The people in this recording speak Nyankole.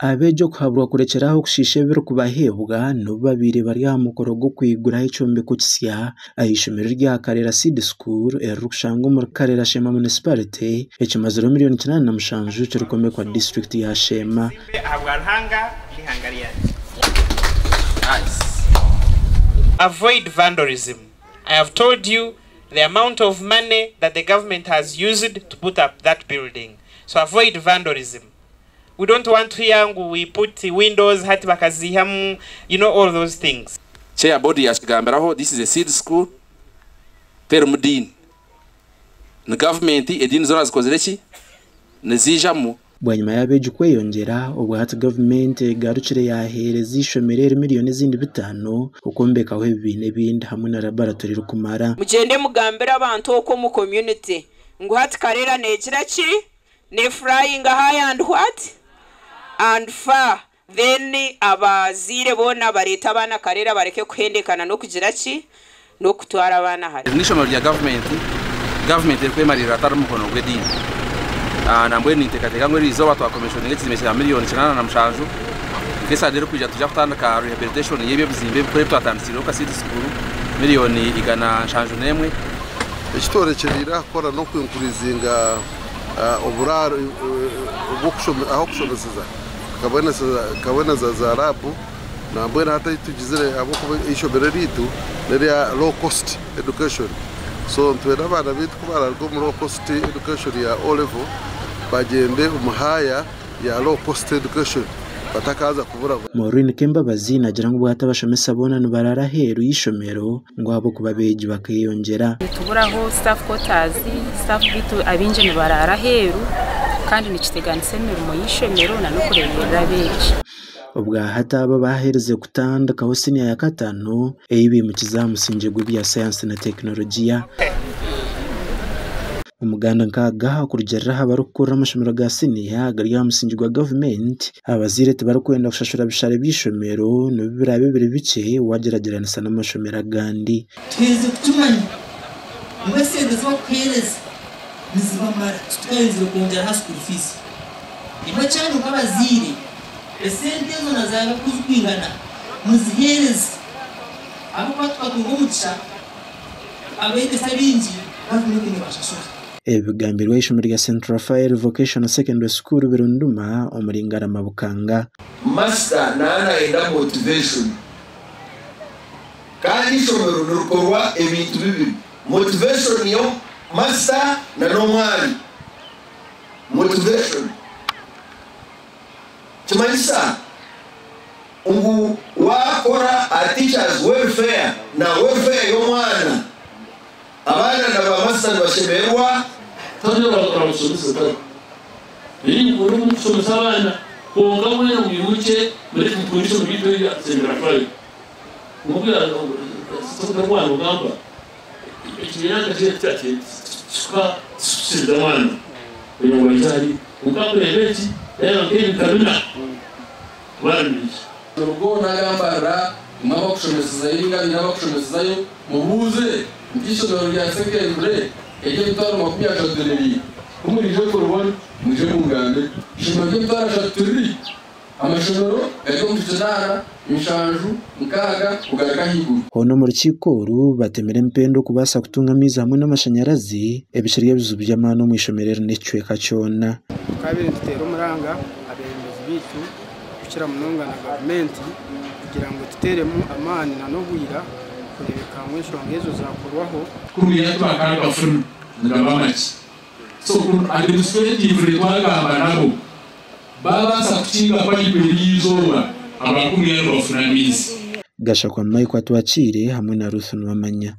Abeegi okuhaburwa kurekyera aho okushiisha ebirikubaheebwa n'obu babaire bari aha mukoro gw'okwiguraho ekyombeko kisya ah'eishomero rya Karera Seed School eririkushangwa omuri Karera Sheema Munisiparite ekimazireho 87,000,000 kirikwombekwa disiturikiti ya Sheema. Avoid vandalism. I have told you the amount of money that the government has used to put up that building. So avoid vandalism. We don't want to hear ngu we put windows hati bakaziihamu, you know all those things. Chair board yakigambiraho this is a seed school terimu diini ni government ediini zoona zikozire ki niziijamu. Bwanyima y'abeegi kweyongyera, obwa hati gavumenti egarukire yaaheereza eishomero eri 5,000,000 okwombekaho ebibiina ebindi hamwe na laboratory erikumara. Mugyende mugambire abantu okwo omu community ngu hati Karera negira ki? Ne flyinga high and what? And far. Then abazaire boona bareete abaana Karera bareke kuhendekana n'okugira ki? N'okutwara abaana hare. Eri n'eishomero rya gavumenti, gavumenti erikwemariirira hatari mukono gw'ediini. Nambwenu ninteekateeka ngu eriizooba twakomeshoninga ekizimbe kya 87,000,000, nk'esande erikwija nitwija kutandika rehabilitation y'ebi ebizimbe ebikuru ebi twatandikiireho nka seed school, 171,000,000. Eki tworekyereire aha kukora n'oku-increasinga oburaaro ah'okushomeseza tukaboneza za laabu nambwenu hati ahi tugizire ahabw'okuba eishomero eriitu n'erya low cost education so nitwenda abaana baitu ku bararuga omu low cost education ya O level bagyende omu higher ya low cost education batakaaza kuburabura. Maureen Kembabazi naagira ngu bwahati abashomesa boona nibaraara aheeru y'eishomero ngu ahabw'okuba abeegi bakeeyongyera. Nituburaho staff quarters, staff beitu abaingi nibaraara aheeru kandi nikiteganisa emirimo y'eishomero n'okureeberera abeegi. Obwahati aba baaherize kutandikaho siniya ya kataano ei baimukize aha musingye gw'ebya sayansi na tekinologiya. Omuganda nk'aga okurugiirira aha barikukurira amashomero ga siniya agari aha musingye gwa gavumenti, abazaire tibarikwenda kushashura bishare by'eishomero n'obu biraabe biri bikye waagyeragyeranisa n'amashomero agandi. Tuherize kukimanya ngu esente ezi barikuheereza nizibamara titukayenzire kwongyera aha school fees. Imwe ekyanyu nk'abazaire esente ezo na zaaba oku zirikwingana muziheereze ahabw'okuba tukatunga omugisha abeegyesa abaingi gavumenti neebashashura. Ebi bigambirwe ah'eishomero rya St Raphael Vocational Secondary School Birunduma omuri Ngarama Bukanga. Master naaba nayenda motivation kandi eishomero nirikorwa ebintu bibiri, motivation yo master na n'omwana. Motivation kimanyisa ngu wakora aha teachers welfare na welfare y'omwana, abaana na ba master nibashemererwa. Tariyo oramushomesa tari ori kushomesa abaana kwonka mwena mwimukye mureke mukunde eishomo ryaitu erya Saint Raphael. Nk'oku ogamba ekibiina nka kiriya kikakisiriza mwana kugira ngu baije ahari kwonka kureeba eki yareeba nk'ebika bina abaana nibaija. Orugo nagambarira imwe abakushomesezayo ninga abaine abakushomesezayo mubuuze nti eishomero rya sekendure ery'emitwaro 30 riri ku muriije kuribona mwije mungambire. Eishomero ry'emitwaro 30 tiriri? Amashomero gari omu kinaana, nshanju, nkaaga kugaruka ahaiguru. Hoona omu rukiiko oru batemire empenda okubaasa kutunga amaizi hamwe n'amashanyarazi ebikiri ebizibu by'amaani omu ishomero eri n'ekicweka kyona. Tukaabaire nituteera omuranga abeebembezi baitu kukira munonga na gavumenti kugira ngu etuteeremu amaani na n'obwira kureebeka ngu enshonga ezo zaakorwaho. Kuriya tibakagafuna nigaba makye so administratively twagamba nabo babaasa kukinga payipu eriizooba aba kuriya nibafuna amaizi. Gashakwa Michael Atwakiire hamwe na Ruth Nuwamanya.